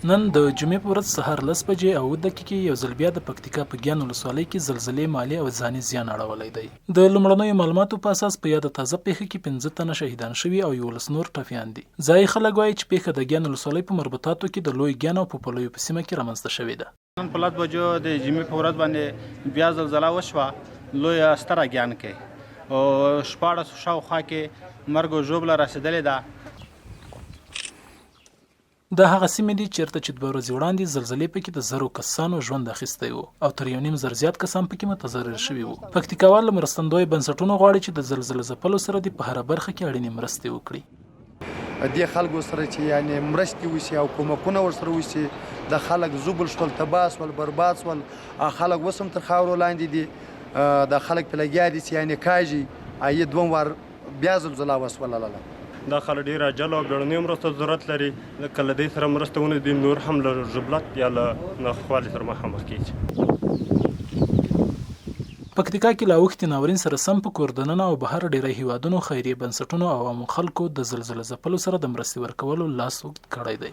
نن د جمعې په ورځ سهار لس بجې او اوه دقیقې یو ځل بیا د پکتیکا په ګیان ولسوالۍ کې زلزلې مالي او ځاني زیان اړولی دی. د لومړنیو معلوماتو په اساس په یاده تازه پېښه کې پنځه تنه شهیدان شوي او 11 نور ټپیان دي. ځايي خلک وايي چې پېښه د ګیان ولسوالۍ په مربوطاتو کې د لوی ګیان او پوپلیو په سیمه کې رامنځته شوې ده. نن په 10 بجو د جمعې په ورځ باندې بیا زلزله وشوه، لویه ستره ګیان کې او 16 شاوخوا کې مرګ او ژوبله رسېدلې ده. دا هغه سیمې دي چېرته چې دوه ورځې وړاندې زلزلې پکې د زرو کسانو ژوند اخیستی و او تر 1.5 زر زیات کسان پکې متضرر شوي وو. پکتیکاوال له مرستندویه بنسټونو غواړي چې د زلزله ځپلو سره دې په هره برخه کې اړینې مرستې وکړي. دې خلکو سره چې یعنې مرستې وشي او کومکونه ورسره وشي. د خلک ژوبل شول، تباه شول، برباد شول. خلک اوس هم تر خاورو لاندې دي. دا خلک په لګیا دي چې یعنې کاږي ایي دوم وار بیا زلزله وشوله. دا خلک ډېر عاجل او بېړنیو مرستو ضرورت لري. که له دې سره مرسته ونه دوی نور هم له ژوبلت یا له ناخوالې سره مخامخ کېږي. پکتیکا کې له اوښتي ناورین سره سم په کور دننه او بهر ډېری هېوادونو، خیریه بنسټونو او عامو خلکو د زلزله ځپلو سره د مرستې ورکولو لاس اوږد کړی دی.